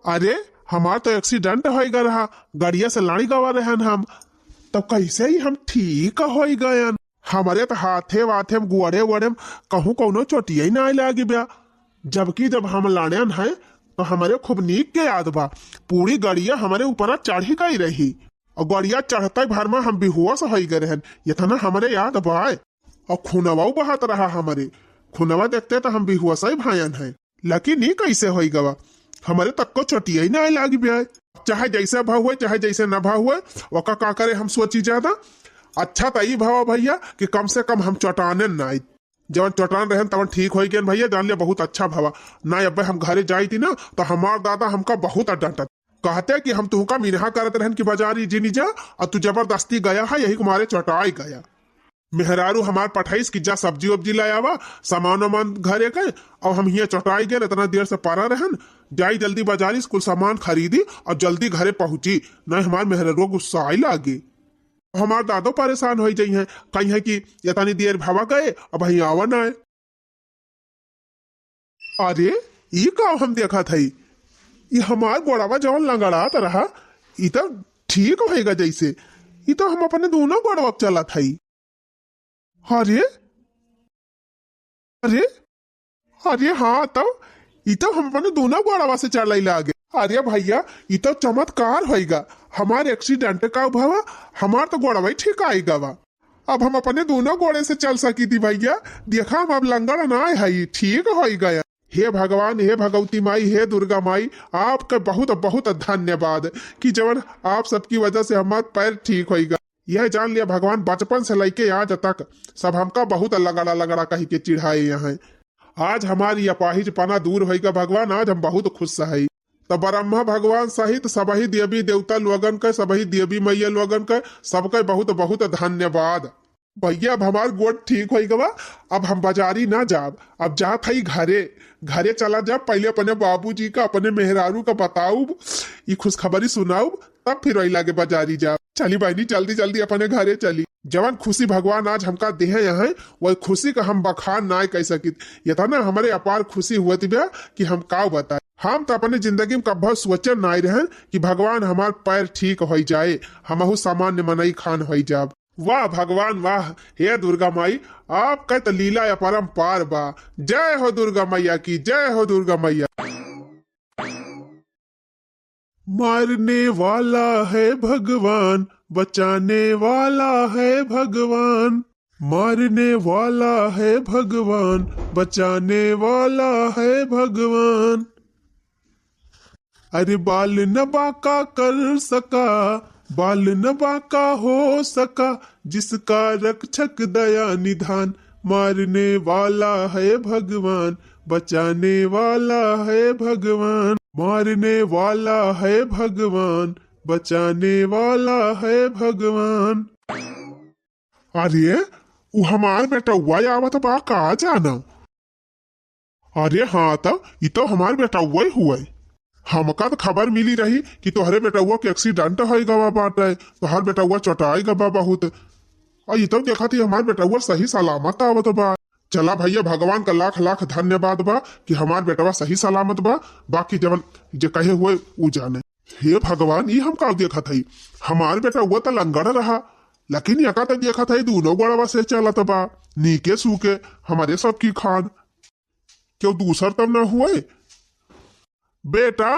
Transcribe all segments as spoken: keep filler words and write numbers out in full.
अरे, हमार तो accident होइ गए रहा, गड़िया से लड़ गवा रहन हम, तब कैसे ही हम ठीक होइ गयन। हमरे तो हाथे वाथे में, गोड़े वोड़े में कहूँ कौनो चोटिया ही ना लागी बा। जबकि जब हम लड़न हैं, तो हमरे खूब नीक के याद बा, पूरी गड़िया हमरे ऊपर चढ़ी गई रही, और गड़िया चढ़ते भर में हम बेहोश होइ गए रहन, इतना हमरे याद बा। और खूनवा बहत रहा हमरे, खूनवा देखते तो हम बेहोश ही भयन हैं। लेकिन ई कैसे होइ गवा? हमरे तक्को चोटिया ही ना लागी बा। चाहे जैसे भा हुए, चाहे जैसे ना भा हुए, ओका का करे हम सोची ज्यादा। अच्छा त ई भवा भैया कि कम से कम हम चोटाने ना आई। जवन चोटान रहन तवन ठीक होइ गयन भैया, जान ले बहुत अच्छा भवा। ना अब्बे हम घरे जाई थी ना, तो हमार दादा हमका बहुत डांटत, कहते कि हम तुहका मिनहा करत रहन कि बाजारी जिनी जा, और तू जबरदस्ती गया है, यही के मारे चोटाई गया। मेहरारू हमार पठाइस कि जा सब्जी वब्जी ले आवा, सामान वामान घरे के, और हम हियाँ चोटाई गए, इतना देर से परा रहन, जाई जल्दी बाजारी से कुल सामान खरीदी और जल्दी घरे पहुँची, नहीं हमार मेहरारू गुस्सा आई लागी। हमार दादो परेशान होइ जाई हैं, कही है कि इतनी देर भवा गए, अब हियाँ आवा ना है। अरे, ई का हम देखत हई? ई हमार गोड़वा जवन लंगड़ात रहा, ई तो ठीक होएगा जैसे। ई तो हम अपने दोनों गोड़वा पे चलत हई। अरे, अरे, अरे हाँ, तो ई तो हम अपने दोनों गोड़वा से चलई लागे। अरे भैया, ई तो चमत्कार होएगा। हमार accident का भवा, हमार तो गोड़वा ही ठीक आएगा बा। अब हम अपने दोनों गोड़े से चल सकी थी भैया। देखा, हम अब लंगड़ ना हई, ठीक होई गया। हे भगवान, हे भगवती माई, हे दुर्गा माई, आपके बहुत बहुत धन्यवाद कि जवन आप सबकी वजह से हमार पैर ठीक होई गया। यह जान लिया भगवान, बचपन से लेके आज तक सब हमका बहुत लंगड़ा लंगड़ा कही के चिढ़ाए हैं। आज हमारी अपाहिज पना दूर होई गया भगवान, आज हम बहुत खुश हई। तो ब्रह्मा भगवान सहित सबही देवी देवता लोगन के, सबही देवी मैया लोगन के, सबके बहुत बहुत धन्यवाद। भैया, अब हमार गोड़ ठीक होई गवा, अब हम बाजारी ना जाब, अब जात हई घरे। घरे चला जाब, पहले अपने बाबूजी का, अपने मेहरारू का बताउब, ई खुशखबरी सुनाउब, तब फिर वही लागे बाजारी जाब। चली बहनी, जल्दी जल्दी अपने घरे चली। जवन खुशी भगवान आज हमका देहे हैं, वही खुशी का हम बखान ना कर सकित। इतना हमरे अपार खुशी हुआ बा कि हम का बताए। हम तो अपने जिंदगी में कब्बो सोचे ना रहन कि भगवान हमार पैर ठीक होई जाए, हमहू सामान्य मनई खान होई जाब। वाह भगवान वाह, हे दुर्गा माई, आपका तो लीला अपरंपार बा। जय हो दुर्गा मैया की, जय हो दुर्गा मैया। मारने वाला है भगवान, बचाने वाला है भगवान। मारने वाला है भगवान, बचाने वाला है भगवान। अरे बाल न बांका कर सका, बाल न बांका हो सका, जिसका रक्षक दया निधान। मारने वाला है भगवान, बचाने वाला है भगवान। मारने वाला है भगवान, बचाने वाला है भगवान। अरे, उ हमार बेटउआ आवत बा का जाना? अरे हाँ, त ई तो हमार बेटउआ हुए। हमका त खबर मिली रही कि तोहरे बेटउआ के accident होई गवा बाटे, तोहर बेटउआ चोटाई गवा बहुत। आ ई तो देखत ही हमार बेटउआ सही सलामत आवत बा। चला भैया, भगवान का लाख लाख धन्यवाद बा कि हमार बेटवा सही सलामत बा, बाकी जवन जे कहे हुए उ जाने। हे भगवान, ई हम का देखत हई? हमार बेटउआ त लंगड़ रहा, लेकिन यका त देखत हई दूनो गोड़वा से चलत बा, नीके सूके, हमरे सबकी खान। केहू दूसर तब ना हुए? बेटा,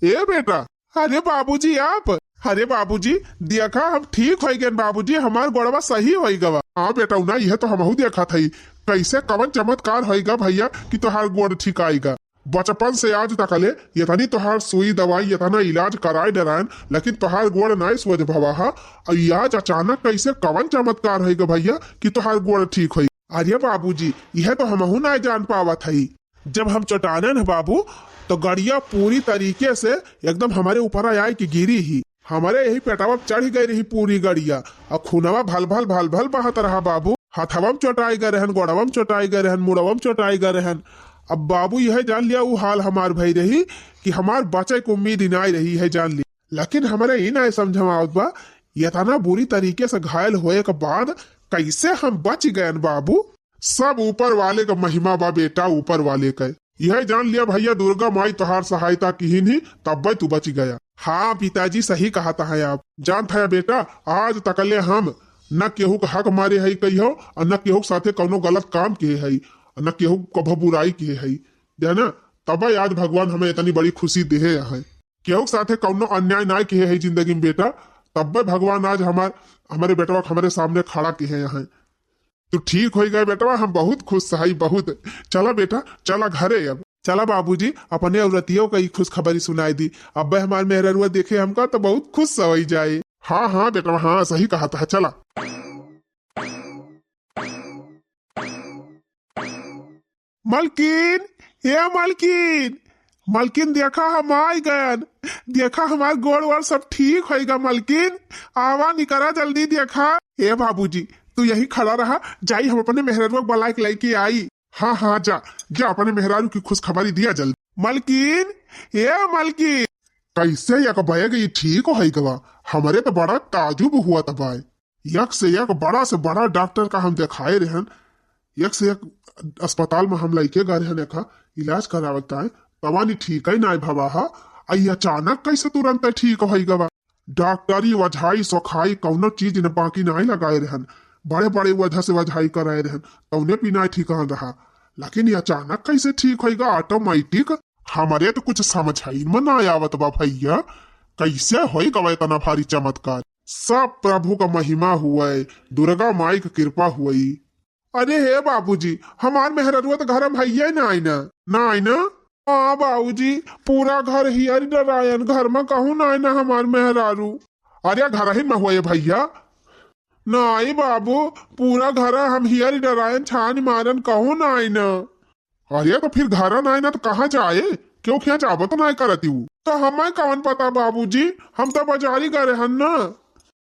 ए बेटा। अरे बाबूजी आप, अरे बाबूजी, देखा हम ठीक होई गए बाबूजी, हमार गोड़वा सही होई गवा। हाँ बेटउना, यह तो हमहू देखत हई, कैसे कवन चमत्कार होई गा भैया कि तोहार गोड़ ठीक आई गा। बचपन से आज तक ले इतनी तोहार सुई दवाई, इतना इलाज कराए डरायन, लेकिन तोहार गोड़ नाई सोझ भवा हा। और आज अचानक कैसे कवन चमत्कार होई गा भैया कि तोहार गोड़ ठीक होई? अरे बाबूजी, यह तो हमहू नाई जान पावत हई। जब हम चोटानन ह बाबू, तो गड़िया पूरी तरीके से एकदम हमरे ऊपर आए के गिरी ही। हमरे यही पेटवा पे चढ़ गई रही पूरी गड़िया, और खूनवा भल भल भल भल बहत रहा बाबू। हथवा में चोटाई गए रहन, गोड़वा में चोटाई गए रहन, मुड़वा में चोटाई गए रहन। अब बाबू यह जान लिया, उ हाल हमार भई रही कि हमार बचे के उम्मीद ही नाई रही, यह जान लिया। लेकिन हमरे ई नाई समझ में आवत बा, इतना बुरी तरीके से घायल होए के बाद कैसे हम बच गयन बाबू। सब ऊपर वाले का महिमा बा बेटा, ऊपर वाले का। यह जान लिया भैया, दुर्गा माई तोहार सहायता किहिन ही, तब्बे तू बचि गया। हाँ पिताजी, सही कहत है आप। जानत है बेटा, आज तकले हम न केहू के हक मारे है कहियो, और न केहू के साथे कौनो गलत काम किहे है, और न केहू कभो बुराई किहे है, है ना? तबे आज भगवान हमें इतनी बड़ी खुशी देहे है। केहू के साथे कौनो अन्याय ना किहे है जिंदगी में बेटा, तब्बे भगवान आज हमार, हमारे बेटवा के हमारे सामने खड़ा किहे है। तू ठीक होइ गए बेटवा, हम बहुत खुश हई, बहुत। चला बेटा, चला घरे अब। चला बाबूजी, अपने औरतियों का ई खुशखबरी सुनाई दी। अब्बे हमार मेहररुआ देखे हमका तो बहुत खुश होइ जाए। हाँ, हाँ बेटवा, हाँ, सही कहत है, चला। मलकिन, ए मलकिन, मलकिन, देखा हम आइ गयन, देखा हमार गोड़ वोड़ सब ठीक होइगा मलकिन, आवा निकरा जल्दी देखा। ए बाबूजी, तू यहीं खड़ा रहा, जाई हम अपने मेहररुआ के बुलाइ के लइके आई। हाँ, हाँ, जा, जा अपने मेहरारू की खुशखबरी दिया जल्दी। मलकिन, ए मलकिन, कैसे एक बैग ई ठीक होइगवा? हमरे तो बड़ा ताजुब हुआ तबाय। एक से एक बड़ा से बड़ा डॉक्टर का हम देखाए रहन, एक से एक अस्पताल में हम लइके गए रहन एका इलाज करावत ताए, तबानी ठीक ही नाय भवा हा। आ ई अचानक कैसे तुरंत ठीक होइगवा? डॉक्टरी वझाई सोखाई कौनो चीज न बाकी नाय लगाए रहन, बड़े बड़े वजह से वझाई कराए रहन, तौने भी नाय ठीक रहा, लेकिन ई अचानक कैसे ठीक होइगा ऑटोमेटिक? हमरे तो कुछ समझ ही में ना आवत बा भैया, कैसे होइगवा इतना भारी चमत्कार? सब प्रभु का महिमा हुए, दुर्गा माई की कृपा हुई। अरे हे बाबूजी, हमार मेहररुआ तो घर में हइये नाई ना। नाई ना? हाँ बाबूजी, पूरा घर हियर डरायन, घर में कहूँ नाई ना हमार मेहरारू। अरे घर ही में हुए भैया। नाई बाबू, पूरा घर हम हियर डरायन, छान मारन, कहूँ नाई ना। अरे तो फिर घर नाई ना तो कहाँ जाए? क्यों खिया जाबो तो नाई करती हूँ। तो हमें कौन पता बाबूजी, हम तो बाजारी गए हन ना।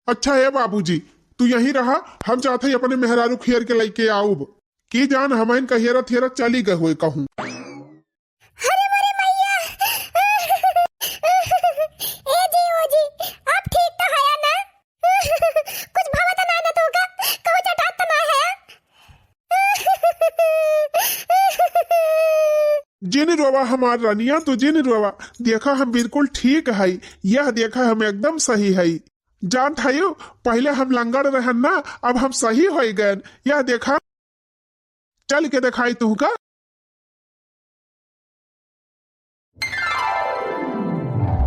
अच्छा हे बाबूजी, तू यहीं रहा, हम जात ही अपने मेहरारू खियर के लइके आउब। की जान हमइन का हेरत हेरत चली गए हुए कहूँ। अरे मोरे मैया। ए जी, ओ जी, आप ठीक तो हया ना? कुछ भवा तो ना, ना तोहका? कहूँ चटात तो ना है? जिन रोवा हमार रनिया, तू जिन रोवा। देखा हम बिल्कुल ठीक हई, यह देखा हम एकदम सही हई। जानत हयो, पहिले हम लंगड़ रहन ना, अब हम सही होई गयन। यह देखा, चल के देखाई तुहका।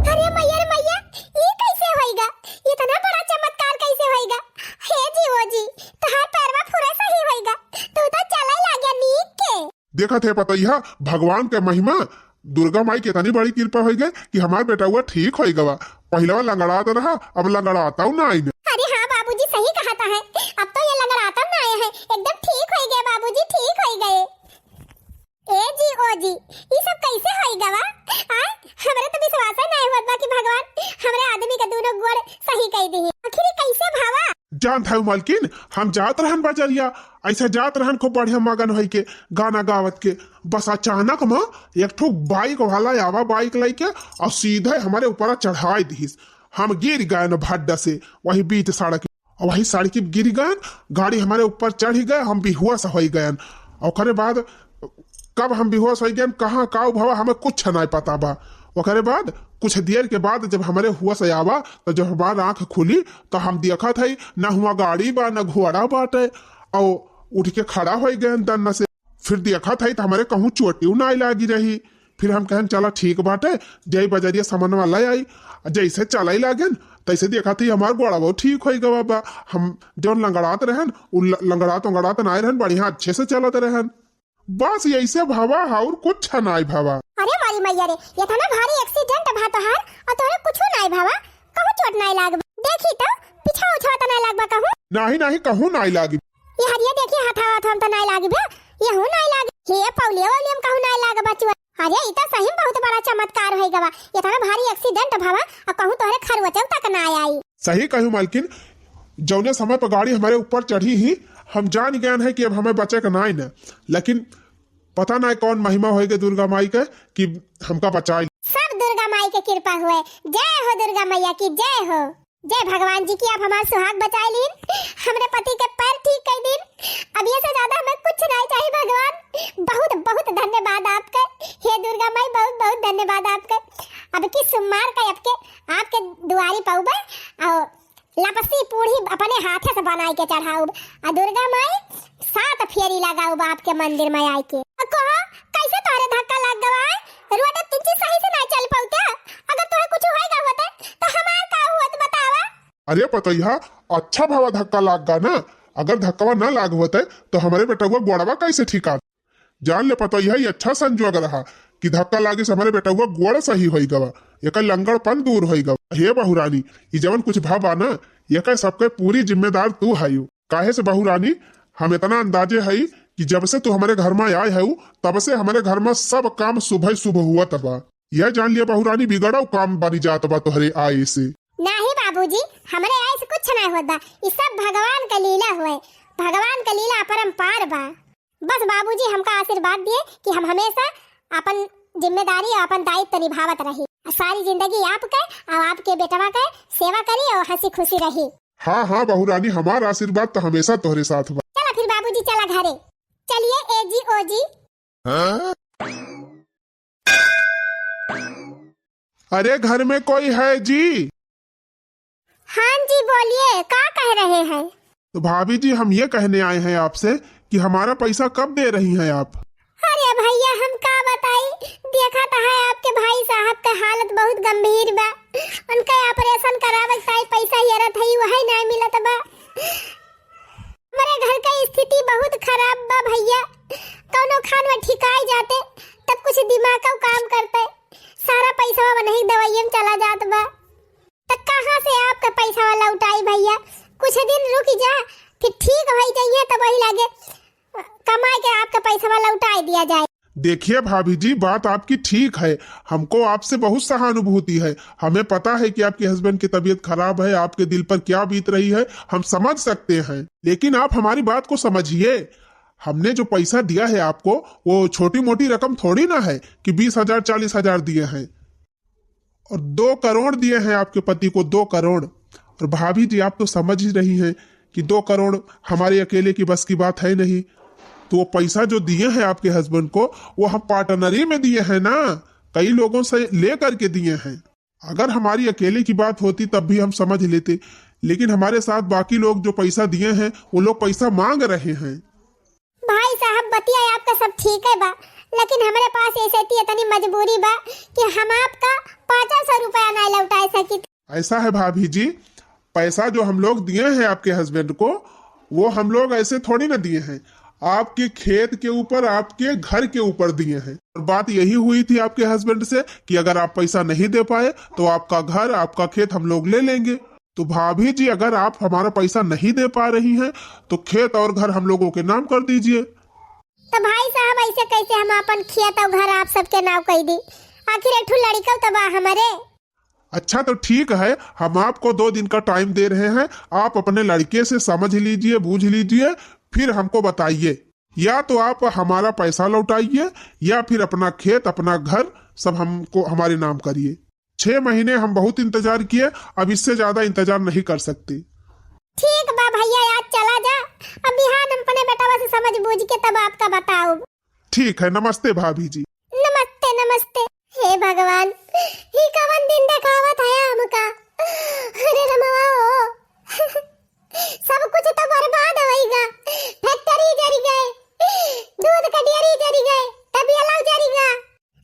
अरे मैया रे मैया, ई कैसे होइगा? इतना बड़ा चमत्कार कैसे होइगा? हे जी, ओ जी, तोहार पैरवा पूरा सही होइगा, तू तो चले लाग्या नीक के। देखत है पतैया, भगवान के महिमा, दुर्गा माई के इतनी बड़ी कृपा होइगे कि हमार बेटउआ ठीक होइगवा। पहिलवा लंगड़ात रहा, अब लंगड़ातउ नाई ना। अरे हाँ बाबूजी, सही कहत है, अब तो ये लंगड़ातउ नाई है, एकदम ठीक होइगे बाबूजी, ठीक होइगे। ए जी, ओ जी, ई सब कैसे होइगवा? आय, हमरे तो विश्वास ही नाई होत बा कि भगवान हमरे आदमी का दोनों गोड़ सही कइ दिही। आखिर ई कैसे भवा? जानत हउ मलकिन, हम जात रहन बजरिया, ऐसे जात रहन खूब बढ़िया मगन होइके गाना गावत के, बस अचानक म एक ठो बाइक वाला आवा, बाइक लइके, और सीधे हमरे ऊपर चढ़ाई दिहिस। हम गिर गयन भड्डा से, वही बीच सड़क, और वही सड़क पे गिर गयन, गाड़ी हमरे ऊपर चढ़ी गए, हम बेहोश होइ गयन। ओकरे बाद कब हम बेहोश होइ गयन, कहाँ का भवा, हमें कुछ नाई पता बा। ओकरे बाद कुछ देर के बाद जब हमरे होश आवा, तो जब हमार आँख खुली, तो हम देखत हई, ना हुआ गाड़ी बा, ना घोड़ा बाटे, और उठ के खड़ा होइ गयन दन्न से। फिर देखत हई, तो हमरे कहूँ चोटिउ नाई लागी रही। फिर हम कहन, "चला ठीक बाटे, जाई बजरिया सामानवा ले आई।" जैसे चलई लागेन, तैसे देखत हई, हमार गोड़वा ठीक होइगवा बा। हम जौन लंगड़ात रहन, उ ल-, लंगड़ात उंगड़ात नाई रहन, बढ़िया अच्छे से चलत रहन। बस यैसे भवा, और कुछ नाई भवा। अरे मोरी मैया रे, इतना भारी accident भा तोहार और तोहरे कुछो नाई भवा, कहूँ चोट नाई लाग बा। देखी तो पीछा उछवा तो नाई लाग बा कहूँ? नाहीं, नाहीं, कहूँ नाई लाग। ये हरिया देखी, हथवा हथवा में तो नाई लाग बा, यहू नाई लाग। हे पौलिया वौलिया में कहूँ नाई लाग बचवा। अरे ई तो सही में बहुत बड़ा चमत्कार होइगवा, इतना भारी accident भवा और कहूँ तोहरे खरोचव तक नाई आई। सही कहू मालकिन, जौने समय पर गाड़ी हमरे ऊपर चढ़ी ही, हम जान गयन है कि अब हमें बचे के नाई न, लेकिन पता नाई कौन महिमा होइगे दुर्गा माई के कि हमका बचाई। सब दुर्गा माई के कृपा हुए। जय हो दुर्गा मैया की, जय हो। जय भगवान जी की, आप हमार सुहाग बचाई लीन, हमरे पति के पैर ठीक कइ दीन। अब ये से ज्यादा हमें कुछ नाई चाहिए भगवान। बहुत बहुत धन्यवाद आपके, हे बाद आपके, अब की सोमवार का आपके, आपके दुआरी पउबे, और लपसी पूड़ी अपने हाथे से बनाई के चढ़ाउब। आ दुर्गा माई सात फेरी लगाउब आपके मंदिर में आई के। आ कहो, कैसे तोहरे धक्का लग गवा है? रोड तिनची सही से ना चल पउते। अगर तोहे कुछ होएगा होते, तो हमार का हुआ, तो बतावा। अरे पतोहिया, अच्छा भवा धक्का लाग गा ना। अगर धक्कवा ना लाग होते, तो हमरे बेटउआ गोड़वा कैसे ठीक आत? जान ले पतोहिया, ई अच्छा संजोग रहा कि धक्का लागे से हमरे बेटउआ गोड़ सही होई गवा, एकर लंगड़पन दूर होई गवा। हे बहुरानी, ई जवन कुछ भवा ना, एकर सबके पूरी जिम्मेदार तू हयू। काहे से बहुरानी, हम इतना अंदाजे हई कि जब से तू हमरे घर में आए हऊ, तब से हमरे घर में सब काम शुभ शुभ हुआ बा। यह जान लिया बहुरानी, बिगड़ाऊ काम बनी जात बा तोहरे आए से। नाही बाबूजी, हमरे आए से कुछ ना होत बा। ई सब भगवान का लीला हुए, भगवान का लीला अपरंपार बा। बस बाबूजी हमका आशीर्वाद दिए कि हम हमेशा अपन जिम्मेदारी और अपन दायित्व निभावत रही। सारी जिंदगी आपके और आपके बेटवा के सेवा करी और हंसी खुशी रही। हाँ, हाँ, बहुरानी, हमार आशीर्वाद तो हमेशा तोहरे साथ बा। चला फिर बाबूजी, चला घरे। चलिए, ए जी, ओ जी। हाँ? अरे, घर में कोई है जी? हाँ जी, बोलिए, का कह रहे हैं? तो भाभी जी, हम ये कहने आए हैं आपसे कि हमारा पैसा कब दे रही हैं आप? अरे भैया, हम का बताई, देखा तो है आपके भाई साहब का हालत बहुत गंभीर बा। उनका ऑपरेशन करावे के ताई पैसा हेरत है, वही नहीं मिलत बा। हमरे घर का स्थिति बहुत खराब बा भैया, कौनो खान में ठिकाई जाते, तब कुछ दिमाग का काम करते। सारा पैसा वही दवाइये में चला जात बा। त कहाँ से आपका पैसा लौटाई भैया? कुछ दिन रुक जा, फिर ठीक होई जाइए, तब वही लागे कमाई के आपका पैसा लौटाई दिया जाए। देखिए भाभी जी, बात आपकी ठीक है, हमको आपसे बहुत सहानुभूति है। हमें पता है कि आपके हस्बैंड की तबीयत खराब है, आपके दिल पर क्या बीत रही है, हम समझ सकते हैं, लेकिन आप हमारी बात को समझिए। हमने जो पैसा दिया है आपको, वो छोटी मोटी रकम थोड़ी ना है कि बीस हजार, चालीस हजार दिए हैं। और दो करोड़ दिए हैं आपके पति को, दो करोड़। और भाभी जी, आप तो समझ ही रही हैं कि दो करोड़ हमारे अकेले की बस की बात है नहीं। तो वो पैसा जो दिए हैं आपके हस्बैंड को, वो हम पार्टनरी में दिए हैं ना, कई लोगों से ले करके दिए हैं। अगर हमारी अकेले की बात होती, तब भी हम समझ लेते, लेकिन हमारे साथ बाकी लोग जो पैसा दिए हैं, वो लोग पैसा मांग रहे हैं। भाई साहब, बतिया आपका सब ठीक है बा, लेकिन हमरे पास ऐसे थी इतनी मजबूरी बा कि हम आपका पाँच सौ रुपया ना लौटाए सकित। ऐसा है भाभी जी, पैसा जो हम लोग दिए हैं आपके हस्बैंड को, वो हम लोग ऐसे थोड़ी ना दिए हैं। आपके खेत के ऊपर, आपके घर के ऊपर दिए हैं। और बात यही हुई थी आपके हस्बैंड से कि अगर आप पैसा नहीं दे पाए, तो आपका घर, आपका खेत हम लोग ले लेंगे। तो भाभी जी, अगर आप हमारा पैसा नहीं दे पा रही हैं, तो खेत और घर हम लोगों के नाम कर दीजिए। तो भाई साहब, ऐसे कैसे हम अपन खेत और घर आप सबके नाम कर दी? आखिर एक ठो लड़िका तो बा हमरे। अच्छा, तो ठीक है, हम आपको दो दिन का टाइम दे रहे हैं, आप अपने लड़के से समझ लीजिए, बूझ लीजिए, फिर हमको बताइए। या तो आप हमारा पैसा लौटाइए, या फिर अपना खेत, अपना घर सब हमको, हमारे नाम करिए। छह महीने हम बहुत इंतजार किए, अब इससे ज्यादा इंतजार नहीं कर सकते। ठीक बा भैया, आज चला जा, अब बिहान हम अपने बेटवा से समझ बूझ के तब आपका बताउब। ठीक है, नमस्ते भाभी जी। नमस्ते, नमस्ते। हे भगवान, ई कवन दिन देखावत है हमका? अरे रमवा हो, सब कुछ तो बर्बाद होइगा। फैक्ट्री जरी गए, दूध का डेयरी जरी गए, तबेला जरी गा,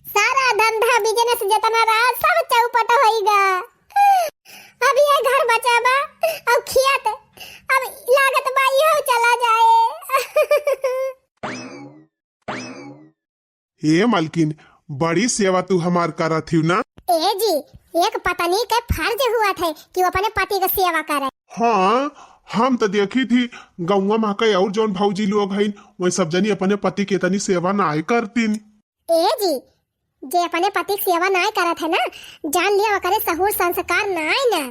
सारा धंधा बिजनेस जितना रहा, सब चौपट होइगा। अब ये घर बचा बा, अब खेत, अब लागत बा इहो चला जाए। हे मलकिन, बड़ी सेवा तू हमार करत हिउ ना। ए जी, एक पत्नी के फर्ज हुआ थे कि वो अपने पति के सेवा करे। हाँ, हम तो देखी थी गौवा में कई और जौन भौजी लोग हईन, वही सब जनी अपने पति के इतनी सेवा नाय करतीन। ए जी, जे अपने पति के सेवा नाय करत है ना, जान लिया ओकरे सहूर संस्कार नाय ना,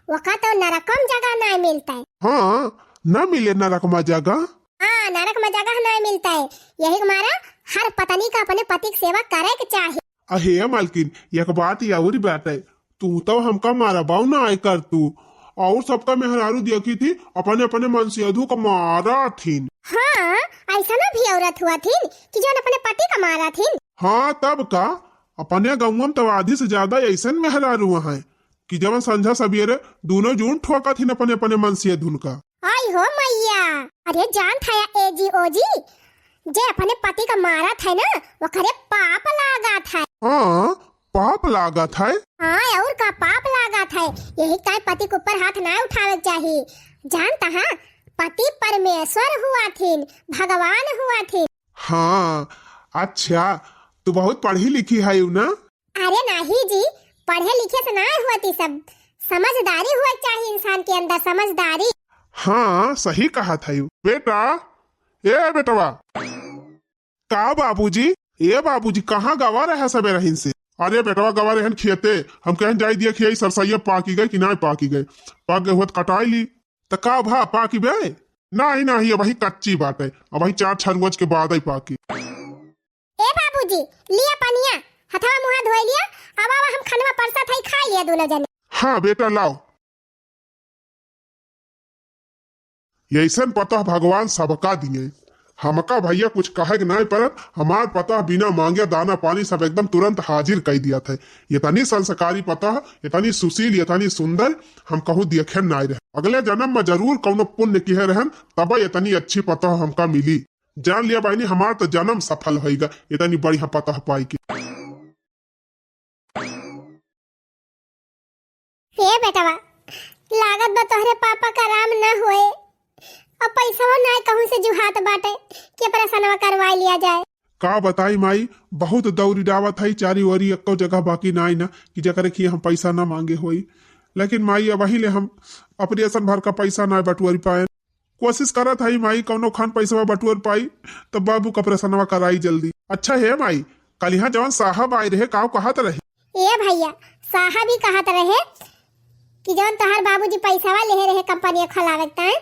ओका तो नरकम जगह नाय मिलता है। हाँ, ना मिले नरक में जगह। हाँ, नरक में जगह नाय मिलता है, यही के मारा हर पत्नी का अपने पति के सेवा करे के चाही। अहे मालकिन, एक बात ये और बात है, तू तो हमका मारा बाऊ ना आय कर तू, और सबका मेहरारू देखी थी अपने अपने मनसेधू का मारा थीन। हाँ, ऐसा ना भी औरत हुआ थीन कि जौन अपने पति का मारा थीन। हाँ, तब का, अपने गउँवा में तो आधी से ज्यादा अइसन मेहरारू हैं कि जवन संझा सबेरे दूनों जून ठोकत हिन अपने अपने मनसेधुन का। आई हो मैया, अरे जानत हया ए जी ओ जी, जे अपने पति का मारत है ना, ओकरे पाप लागत है। हाँ, पाप लागत है। हाँ, और का पाप लागत है, यही ताई पति के ऊपर हाथ ना उठावे के चाही। जानत हा, पति परमेश्वर हुआ थिन, भगवान हुआ थिन। हाँ, अच्छा, तू बहुत पढ़ी लिखी है ना? अरे नाही जी, पढ़े लिखे से ना होत ई सब, समझदारी हुआ चाहिए इंसान के अंदर, समझदारी। हाँ, सही कहत है बेटा। ए बेटवा, का बाबूजी? ए बाबूजी, कहाँ गवा रहे सबेरहिन से? अरे बेटवा, गवा रहन खेते, हम कहन जाई दिया खियाई सरसैया पाकी गए कि ना पाकी गए, पाक गए हुआ त कटाई ली। त का भा पाकी बे? नाही, नाही, अबही कच्ची बाटे, अबही चार छह रोज के बाद ही पाकी। ए बाबूजी, लिया पनिया, हथवा मुहा धोई लिया, अब आवा हम खनवा परसत हई, खाई लिया दूनों जने। हाँ बेटा, लाओ। यैसन पतोह भगवान सबका दिए। हमका भैया कुछ कहे के नाय पड़त, हमार पतोह बिना मांगे दाना पानी सब एकदम तुरंत हाजिर कई दिया थे। इतनी संस्कारी पतोह, इतनी सुशील, इतनी सुंदर, हम कहूँ देखे नाय रहे। अगले जन्म में जरूर कौनो पुण्य किहे रहन, तब इतनी अच्छी पतोह हमका मिली। जान लिया बहिनी, हमार तो जन्म सफल होइगा, इतनी बढ़िया पतोह पाई के। ए बेटवा, लागत बा तोहरे पापा का आराम न होए, और पैसवा ना कहूँ से जुहात बाटे कि ऑपरेशनवा करवाई लिया जाए। का बताई माई, बहुत दौरी डावत है चारी ओरी, एक्को जगह बाकी नाई ना कि जकरे खिए हम पैसा ना मांगे होई। लेकिन माई, अबही ले हम ऑपरेशन भर का पैसा ना बटुअरी पाए। कोशिश करत हई माई, कौनो खान पैसवा बटुअर पाई, तब बाबू का ऑपरेशनवा कराई जल्दी। अच्छा हे माई, कलिहा जवन साहब आए रहे, काव कहत रहे? ए भैया, साहब ही कहत रहे कि जवन तोहार बाबूजी पैसवा लेहे रहे कंपनिया खोलावे के ताई,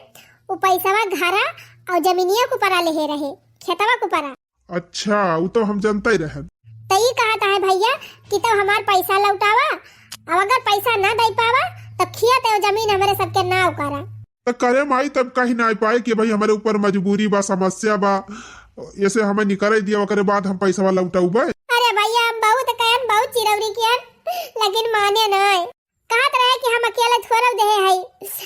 उ पैसवा घरा और जमीनिया के ऊपरा लेहे रहे, खेतवा के ऊपरा। अच्छा, उ तो हम जनते रहन। त ई कहत है भैया कि तो हमार पैसा लौटावा, अब अगर पैसा ना दे पावा तो खेत और जमीन हमरे सबके नाव करा। त करे माई, तब कहीं ना पाए कि भाई हमरे ऊपर मजबूरी बा, समस्या बा, ऐसे हमें निकरे दिया, ओकरे बाद हम पैसवा लौटाउबे। अरे भैया, हम बहुत कहन, बहुत चिरौरी कियन, लेकिन माने नाय। कहत रहे कि हम अकेले थोड़ो देहे हई,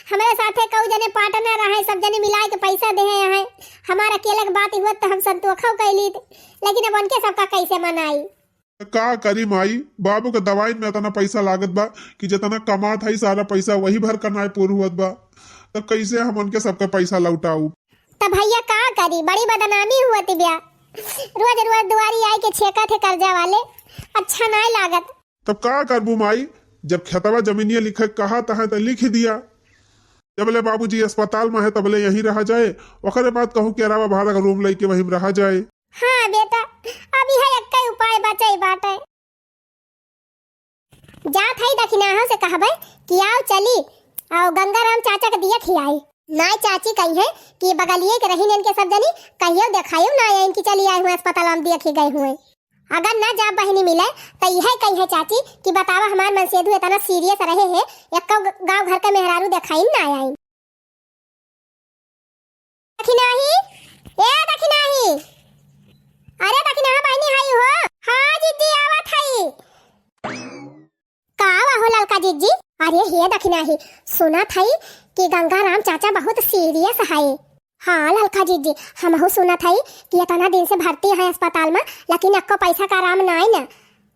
हमरे साथे कऊ जने पार्टनर रहे, सब जने मिलाए के पैसा देहे हैं। हमार अकेले के बात ही होत तो हम संतोखो कैलीत, लेकिन अब उनके सबका कैसे मनाई? त का करी माई, बाबू के दवाई में इतना पैसा लागत बा कि जितना कमात हई सारा पैसा वही भर का नाय पूर हुअत बा। त कैसे हम उनके सबके पैसा लौटाऊ? त भैया का करी, बड़ी बदनामी हुअत बिया। रोज रोज दुआरी आए के छेकत है कर्जा वाले, अच्छा नाय लागत। तब का करबू माई, जब खेतवा जमीनिया लिखे कहा तहाँ त लिख दिया। जबले बाबूजी अस्पताल में है तबले यहीं रहा जाए, ओकरे बाद कहूँ किरावा भाड़ा का रूम लेके वहीं रहा जाए। हाँ बेटा, अब यह एक्के उपाय बचई बाटे। जात हई दखिनाहो से कहबे कि आओ चली, आओ गंगाराम चाचा के दिया खियाई। नाय चाची कही है कि बगलिए के रही इनके सब जनी, कहियो देखायो ना आए इनकी चली आए हुए अस्पताल में दिया खी गए हुए। अगर ना जा बहिनी मिले, त इहे कही है चाची कि बतावा हमार मनसेधु इतना सीरियस रहे है, एक्को ग-, गाँव घर के मेहरारू देखाइन ना आइन। दखिनाही, ए दखिनाही, अरे दखिनाहा बहिनी हई हो? हाँ जिज्जी, आवत हई। का हुआ हो ललका जिज्जी? अरे हे दखिनाही, सुनत हई कि गंगाराम चाचा बहुत सीरियस है। हाँ ललका जिज्जी, हमहू सुनत हई कि इतना दिन से भर्ती है अस्पताल में, लेकिन एक्को पैसा का आराम नाई न।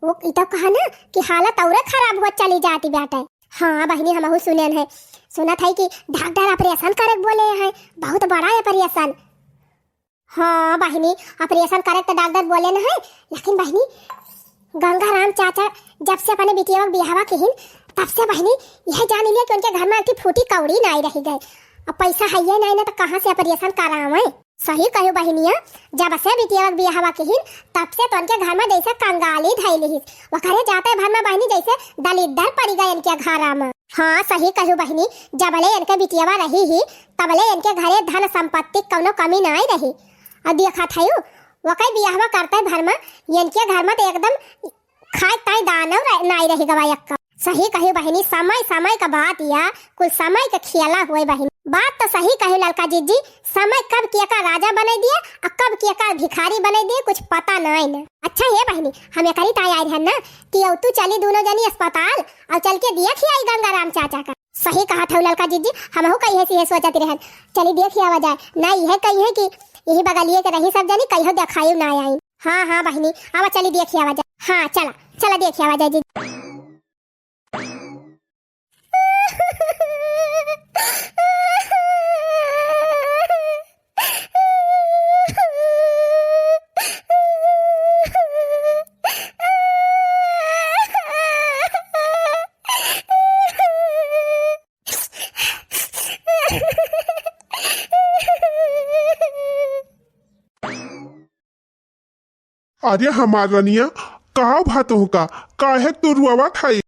वो ई तो कहा ना कि हालत औरे खराब होत चली जाती बाटे। हाँ बहिनी, हमहू सुनेन है, सुनत हई कि डॉक्टर ऑपरेशन करे के बोले हैं, बहुत बड़ा ऑपरेशन। हाँ बहिनी, ऑपरेशन करे के तो डॉक्टर बोले न है, लेकिन बहिनी, गंगाराम चाचा जब से अपने बिटिया के बियाहवा किहिन, तब से बहिनी, यह जान लिया कि उनके घर में एक ठे फूटी कौड़ी नाई रही गए। अब पैसा है ये नाई ना, तो कहाँ से ऑपरेशन करावे? सही कहू बहिनिया, जब से बिटिया के बियाहवा किहिन, तब से तो उनके घर में जैसे कंगाली धई लिहिस। ओकरे जाते भर में बहिनी जैसे दलिद्दर पड़ी गए इनके घर में। हाँ, सही कहू बहिनी, जबले इनके बिटियावा रही ही, तबले इनके घरे धन संपत्ति कौनो कमी नाई रही। और देखत हयू, ओकर बियाहवा करते भर में इनके घर में तो एकदम खाए ताई दानो रह-, नाई रही गवा एक्का। सही कही बहिनी, समय समय का बात या, कुल समय के खियाला हुए बहिनी। बात तो सही कही ललका जिज्जी, समय कब केका राजा बने दिए और कब केका भिखारी बने दिए, कुछ पता नहीं न। अच्छा हे बहिनी, हम एकरी ताई आए रहन ना कि अब तू चली दोनों जनी अस्पताल और चल के देखि आई गंगाराम चाचा का। सही कहत हऊ ललका जिज्जी, हमहू कहिए से ये सोचत रहन, चली देखि आवा जाए। ना यह कही है कि यही बगलिए के रही सब जनी, कहियो देखाई ना आई। हाँ हाँ बहिनी, आवा चली देखि आवा जाए। हाँ चला, चला देखि आवा जाए जिज्जी। अरे हमार रनिया, का भा तोहका? काहे तू रुआवत हई?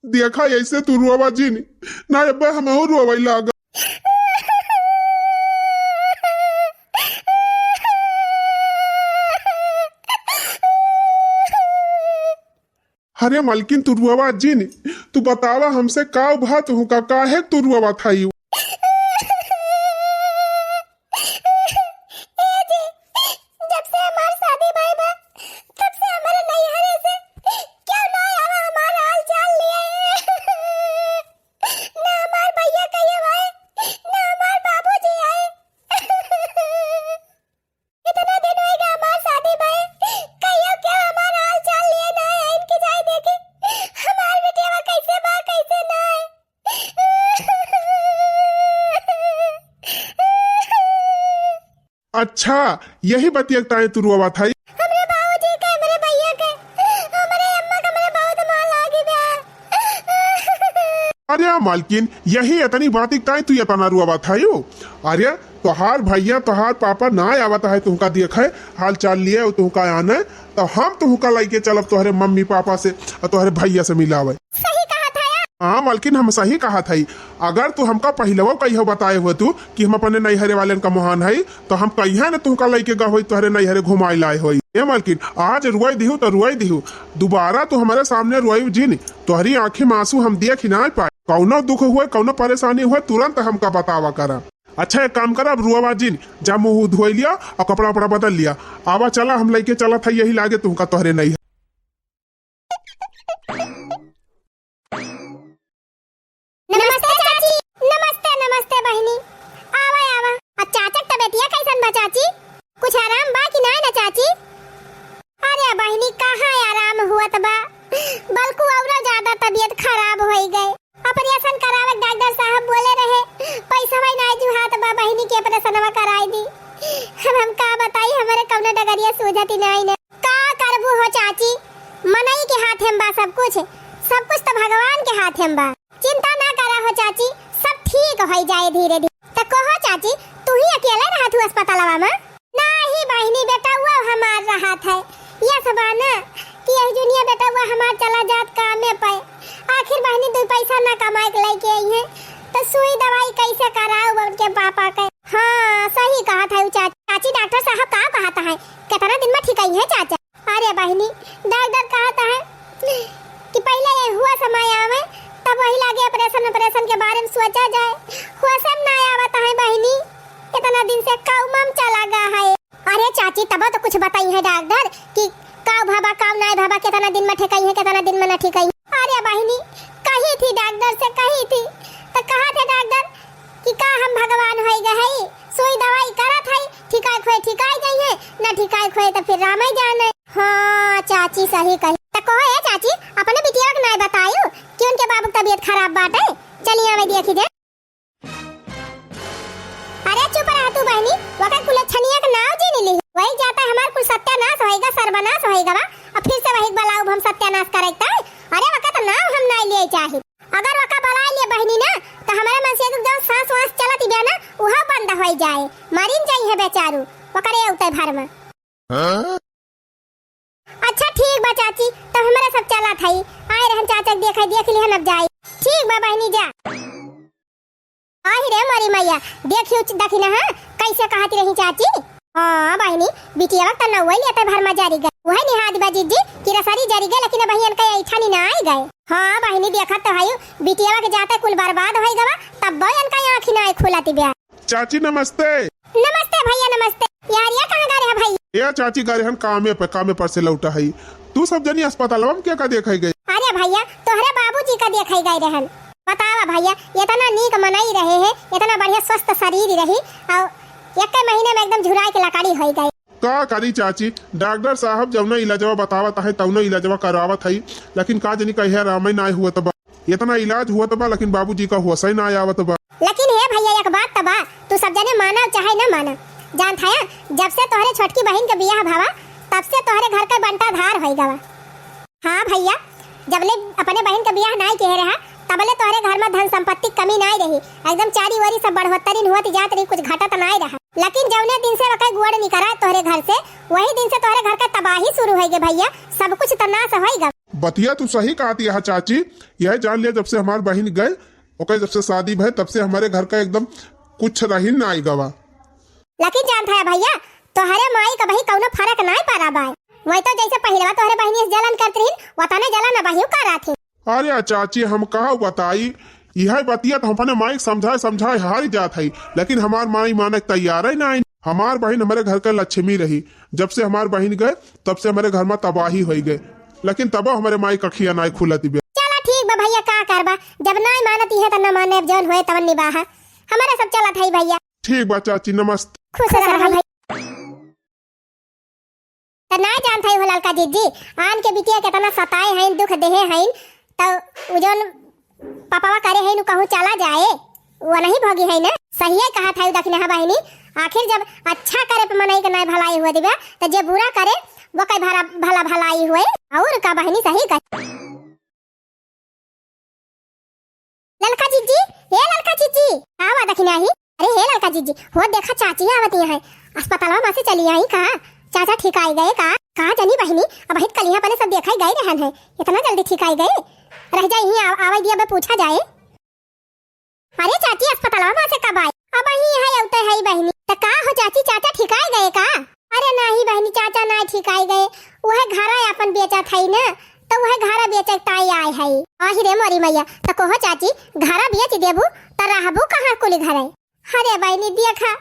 देखा, ऐसे तू रुआवा जिन, ना अब्बे हमहू रुआवै लागा। अरे मलकिन, तू रुआवा जिन, तू बतावा हमसे का भा तोहका, काहे तू रुआवत हई? ए जी, जब से हमार शादी भई बा, तब से हमारे नैहरे से क्यों ना आवा हमार हाल चाल लिए? ना हमार भैया कहियो आए, ना हमार बाबूजी आए। इतना दिन होइगा हमार शादी भई, कहियो क्यों हमार हाल चाल लिए ना आए, इनके जाए देखे हमार बिटिया कैसे बा, कैसे ना है। अच्छा, यही बतिया के ताई तू रोवत हई? हमरे बाबूजी के, हमरे भैया के, हमरे अम्मा के, हमरे बहुत मार लागी बा। अरे मालकिन, यही इतनी बात के ताई तू इतना रोवत हई? अरे तोहार भैया, तोहार पापा ना आवत है तुहका देखे, हाल चाल लिए, तुहका आने, तो हम तुहका लइके चलब तोहरे मम्मी पापा से और तोहरे भैया से मिलावे। सही कहत है यार। हाँ मालकिन, हम सही कहत हई। अगर तू हमका पहिलवा कहियो बताए हुए तू कि हम अपने नैहरे वालेन का मोहान हई, तो हम कहिया न तुहका लइके गए होई, तोहरे नैहरे घुमाए लाए होई। ए मालकिन, आज रुआई दिहू तो रुआई दिहू, दोबारा तू हमारे सामने रुआई जिन, तोहरी आँखी में आंसू हम देख ही ना पाए। कौनो दुख हुए, कौनो परेशानी हुए, तुरंत हमका बतावा करा। अच्छा, एक काम करा, अब रुआवा जिन, जा मुँह धोई लिया और कपड़ा उपड़ा बदल लिया। आवा चला, हम लइके चलत हई यही लागे तुहका तोहरे नैहरे। नमस्ते चाची। नमस्ते, नमस्ते बहिनी। आवा, आवा। आ चाचा के तबियतिया कैसन बा चाची? कुछ आराम बा कि नाय ना चाची? अरे बहिनी, कहाँ आराम हुअत बा, बल्कु औरो ज्यादा तबियत खराब होई गए। ऑपरेशन करावे के डॉक्टर साहब बोले रहे, पैसवा नाय जुहात बा बहिनी के ऑपरेशनवा कराई दी। अब हम का बताई, हमरे कौनो डगरिया सूझत ही नाय न। का करबू हो चाची, मनई के हाथे में बा सब कुछ, सब कुछ तो भगवान के हाथे में बा। चिंता ना करा हो चाची, सब ठीक होई जाए धीरे धीरे। त कहो चाची, तू ही अकेले रहत हू अस्पतालवा में? नाही बहिनी, बेटउआ हमार रहत है। यस बा ना कि यही जुनिया बेटउआ हमार चला जात कामे पे। आखिर बहिनी दू पैसा ना कमाए के लइके आई है, तो सुई दवाई कैसे कराऊ उनके पापा के? हाँ, सही कहत है उ चाची। चाची, डॉक्टर साहब का कहत है, कितना दिन में ठीक आई है चाचा? अरे बहिनी, डॉक्टर कहत है कि पहिले ये हुआ समय आवे, तब वही लागे ऑपरेशन, ऑपरेशन के बारे में सोचा जाए। हुआ सब ना आवत है बहिनी, इतना दिन से काऊ मम चला गा है। अरे चाची, तब तो कुछ बताई है डॉक्टर कि काऊ भवा, काऊ नाय भवा, कितना दिन में ठेकाई है, कितना दिन में ना ठेकाई है। अरे बहिनी, कही थी डॉक्टर से, कही थी, तो कहा थे डॉक्टर कि का हम भगवान होई गए हई, सुई दवाई करत हई, ठिकाए खोए ठिकाए जाई है, ना ठिकाए खोए तो फिर रामे जाने। हाँ चाची सही कही। तो कहो ए चाची, अपने बिटिया के नाय बतायू कि उनके बाबू की तबीयत खराब बाटे, चलिए आवे देखी दे। अरे चुप रह तू बहनी, वकर कुलच्छनिया के नाव जिन ली, वही जाता हमार कुल सत्यानाश होएगा, सर्वनाश होएगा बा, और फिर से वही बलाऊ हम सत्यानाश करे ताई। अरे वकर तो नाव हम नाय लिए चाही। अगर वका बलाय लिए बहिनी ना, तो हमरे मनसेधु के जौन सांस वांस चलत बिया ना, उहो बंद होई जाए, मरिन जाई है बेचारू, ओकरे उते भर में। हाँ? अच्छा ठीक बा चाची, तो हमरे सब चलत हई, आए रहन चाचा के देखे, देख लिहन अब जाई। ठीक बा बहिनी जा। आहि रे मोरी मैया, देखियो च-, देखी ना, हाँ, कैसे कहत रही चाची। हाँ बहिनी, बिटियावा के त नउवै लेते भर मा जरि गए। उहै निहाद बा जिज्जी कि रसरी जरि गए, लेकिन अबहीं इनका ऐठनी ना आइ गए। हाँ बहिनी, देखत तो हयू, बिटियावा के जाते कुल बर्बाद होइ गवा, तब्बो इनका आँखी नाहीं खुलत बा। चाची नमस्ते। नमस्ते भइया, नमस्ते। यार, ये कहाँ गए रहे भइया? ए चाची, गए रहन कामे पे, कामे पर से लौटा है। तू सब जनी अस्पतालवा में के का देखे गए? अरे भइया, तोहरे बाबूजी का देखे गए रहन। बतावा भइया, इतना नीक मनई रहे हैं, इतना बढ़िया स्वस्थ शरीर रही, और एक महीने में एकदम झुराए के लकड़ी होइ गए। का करी चाची, डॉक्टर साहब जौना इलाजवा बतावत है, तौना इलाजवा करावत है, लेकिन का जनी कहिया आरामे नाय हुवत बा। इतना इलाज हुवत बा, लेकिन बाबूजी का होशे नाय आवत बा। लेकिन हे भइया, एक बात त बा, तू सब जने माना चाहे न माना, जानत हया, जब से तोहरे छोटकी बहिन के बियाह भवा, तब से तोहरे घर के बंटाधार होइ गवा। हाँ भइया, जबले अपने बहिन के बियाह नाय किहे रहा, तबले तोहरे घर में धन संपत्ति के कमी नाय रही। एकदम चारी ओरी सब बढ़ोत्तरी हुवत जात रही, कुछ घटत नाय रहा। लेकिन जौने दिन से ओकर गोड़ निकरा तोहरे घर से, वही दिन से तोहरे घर के तबाही शुरू होइ गए भइया, सब कुछ त नाश होइ गवा। बतिया तू सही कहत हया चाची, यह जान लिया जब से हमार बहिन गए, ओकर जब से शादी भय तब से हमरे घर का एकदम कुछ रही नाय गवा। लेकिन जानत हया भइया, तोहरे माई का बही कौनो फरक नाय पड़ा बा। वही तो जैसे पहिलवा तोहरे बहिनी से जलन करत रही, वतने जलन अबहियो करत ही। अरे चाची, हम का बताई, इहै बतिया त हम अपने माई के समझाए समझाए हारि जात हई, लेकिन हमार माई माने के तैयार ही नाहीं। हमार बहिन हमरे घर के लक्ष्मी रही, जब से हमार बहिन गए, तब से हमरे घर मा तबाही होइ गए, लेकिन तबो हमरे माई कखिया नाहीं खुलत बे। चला ठीक बा भइया, का करबा, जब नाहीं मानत ही है त न माने, अब जौन होए तवन निबाहा, हमरे सब चलत हई भइया। ठीक बा चाची, नमस्ते। खुश रहा भइया। त ना जानत हई हो ललका जिज्जी, आन के बिटिया केतना सताए हइन, दुख देहे हइन, त उ जौन पपवा करे हइन, उ कहूँ चला जाए, उ नहीं भोगी हइन ना। सहिए कहत हई दखिनहा बहिनी, आखिर जब अच्छा करे पे मनई के नाय भलाई हुवत बा, त जे बुरा करे, वो कई भला, भला भलाई हुए। और का बहिनी, सही कहे। ललका जिज्जी, ए ललका जिज्जी, आवा दखिनही। अरे हे ललका जिज्जी, हो देखा चाची आवत ही हैं। अस्पतालवा मा से चली आई का? चाचा ठीक आइ गए का? का जनी बहिनी, अबहित कलिहा पने सब देखा ही गए रहन है। इतना जल्दी ठीक आइ गए? रह जाई ही, आव-, आवे दिया बे पूछा जाए। अरे चाची, अस्पतालवा मा से कब आए? अबही यहाँ अउते हई बहिनी। त का हो चाची, चाचा ठीक आइ गए का? अरे नाही बहिनी, चाचा नाही ठीक आइ गए, उहे घरा आपन बेचत हई ना, त उहे घरा बेचे के ताई आए हई। आहि रे मोरी मैया, त कहो चाची, घरा बेच देबू त रहबू कहाँ कुली घरे? अरे बहिनी, देखा,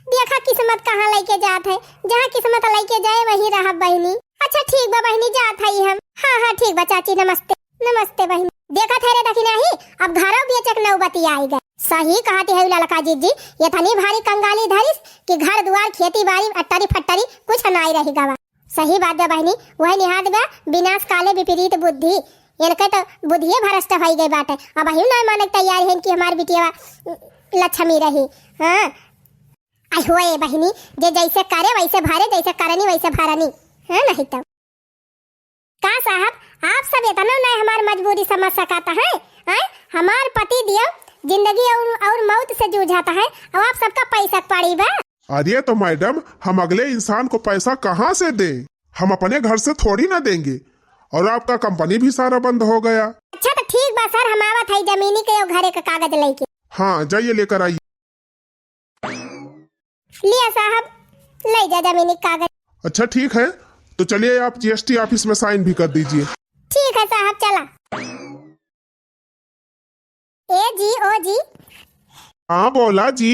देखा किस्मत कहाँ लइके जात है, जहाँ किस्मत लइके जाए वहीं रहब बहिनी। अच्छा ठीक बा बहिनी, जात हई हम। हाँ, हाँ, ठीक बा चाची, नमस्ते। नमस्ते बहिन। देखत है रे दखिनही, अब घरो बेचे के नौबती आइ गए। सही कहत है ललका जिज्जी, इतनी भारी कंगाली धरिस कि घर दुआर, खेती बारी, अट्टरी फट्टरी कुछ नाई रहि गवा। सही बात बा बहिनी, उहे निहाद बा, विनाश काले विपरीत बुद्धि। इनके त बुद्धिये भ्रष्ट होइ गए बाटे। अबहियो नाई माने के तैयार हैं कि हमार बिटिया लक्ष्मी रही। हाँ, आई होए बहिनी, जे जैसे करे वैसे भरे, जैसे करनी वैसे भरनी। हाँ, नहीं तो। का साहब, आप सब इतना नाहीं हमार मजबूरी समझ सकत हैं? हैं? हमार पति दियो जिंदगी और, और मौत से जूझत हैं, और आप सबका पैसा के पड़ी बा? अरे तो मैडम, हम अगले इंसान को पैसा कहाँ से दें? हम अपने घर से थोड़ी ना देंगे। और आपका कंपनी भी सारा बंद हो गया। अच्छा तो ठीक बा सर, हम आवत हई जमीनी के और घरे के कागज लेके। हाँ, जाइए लेकर आइए। लिया साहब, ले जा जमीनी कागज। अच्छा ठीक है, तो चलिए आप जीएसटी ऑफिस में साइन भी कर दीजिए। ठीक है साहब, चला। ए जी, ओ जी। हाँ, बोला जी।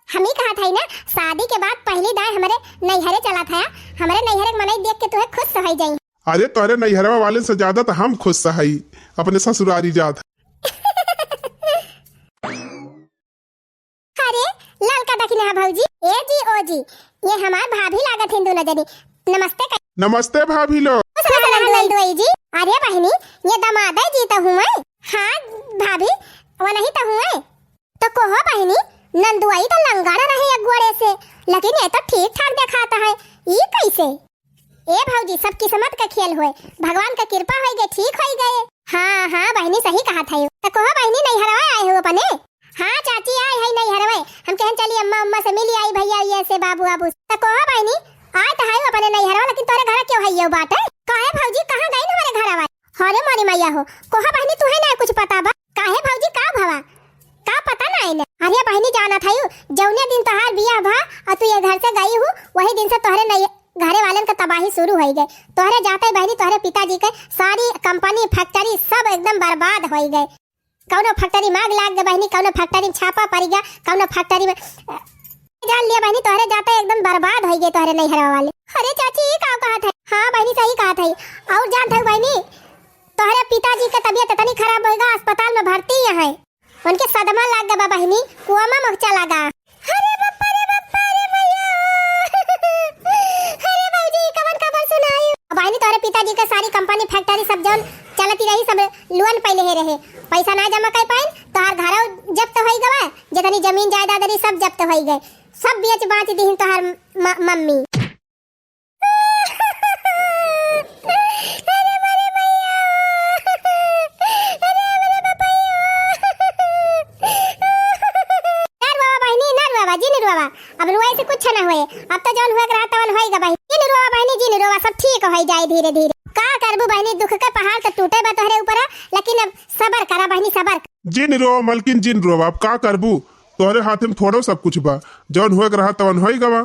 हम ही कहत हई ना, शादी के बाद पहली दाई हमरे नैहरे चलत हया, हमरे नैहरे के मनई देख के तुहे खुश होइ जाई। अरे, तोहरे नैहरवा वाले से ज्यादा तो हम खुश हई, अपने ससुरारी जात। अरे, ललका दखिनहा भौजी, ए जी, ओ जी, ये हमार भाभी लागत हैं दोनों जनी। नमस्ते कही। नमस्ते भाभी लोग। खुश रहा नंदोई जी। अरे बहिनी, ये दमादे जी तो हुए। हाँ भाभी, वो नहीं तो हुए। तो कहो बहिनी, नंदोई तो लंगड़ रहे एक गोड़े से, लेकिन ये तो ठीक ठाक देखात है, ई कैसे? ए भौजी, सब किस्मत का खेल होए, भगवान का कृपा होई गए, ठीक होई गए। हाँ, हाँ बहिनी, सही कहत हयो। त कहो बहिनी, नैहरवा आए हो अपने? हाँ चाची, आए है नैहरवे। हम कहन चली अम्मा, अम्मा से मिली आई, भैया ये से बाबू आबू। त कहो बहिनी, आए त है अपने नैहरवा, लेकिन तोरे घर क्यों है ये बात है? काहे भौजी, कहाँ गई हमारे घर वाली? अरे मोरी मैया हो, कहो बहिनी, तुहे ना कुछ पता बा? काहे भौजी, का भवा? का पता ना? अरे बहिनी, जानत हयू, जौने दिन तोहार बियाह भा अउर तू ये घर से गई हू, वही दिन से तोहरे नई-, घरे वालन क तबाही शुरू होइ गए। तोहरे जाते बहिनी, तोहरे पिताजी क सारी कंपनी, फैक्ट्री सब एकदम बर्बाद होइ गए। कौनो फैक्ट्री में आग लाग गए बहिनी, कौनो फैक्ट्री में छापा पड़ गया, कौनो फैक्ट्री में, अ, जान लिया बहिनी, तोहरे जाते एकदम बर्बाद होइ गए तोहरे नैहरवा वाले। अरे चाची, ये का कहत है? हाँ बहिनी, सही कहत है। अउर जानत है बहिनी, तोहरे पिताजी क तबियत इतनी खराब होइ गा, अस्पताल में भर्ती हैं। उनके सदमा लाग गवा बहिनी, कोमा में चला गा। अरे बप्पा रे बप्पा रे मैया। अरे भौजी, कवन खबर सुनाई? बहिनी, तोहरे पिताजी क सारी कंपनी फैक्ट्री सब जौन चलती रही, सब लोन पहिले ही रहे, पैसा ना जमा कर पाइन, तोहार घरो जब्त होइ गवा, जितनी जमीन जायदाद रही सब जब्त होइ गए, सब बेच बाच दीहिन तोहार म-, मम्मी। अरे मरे भैया, अरे मरे बपैया। ना रुआवा बहिनी, ना रुआवा, जिन रुआवा। अब रुआई से कुछ ना होए। अब तो जौन हुए के रहा तवन होई गा बहिनी। जिन रुआवा बहिनी, जिन रुआवा, सब ठीक होई जाए धीरे धीरे। का करबू बहिनी, दुख के पहाड़ तो टूटे बा तोहरे ऊपर, लेकिन अब सबर करा बहिनी, सबर। जिन रोवा मलकिन, जिन रोवा, अब का करबू? तोहरे हाथे में थोड़ो सब कुछ बा, जौन होए के रहा तवन होई गवा।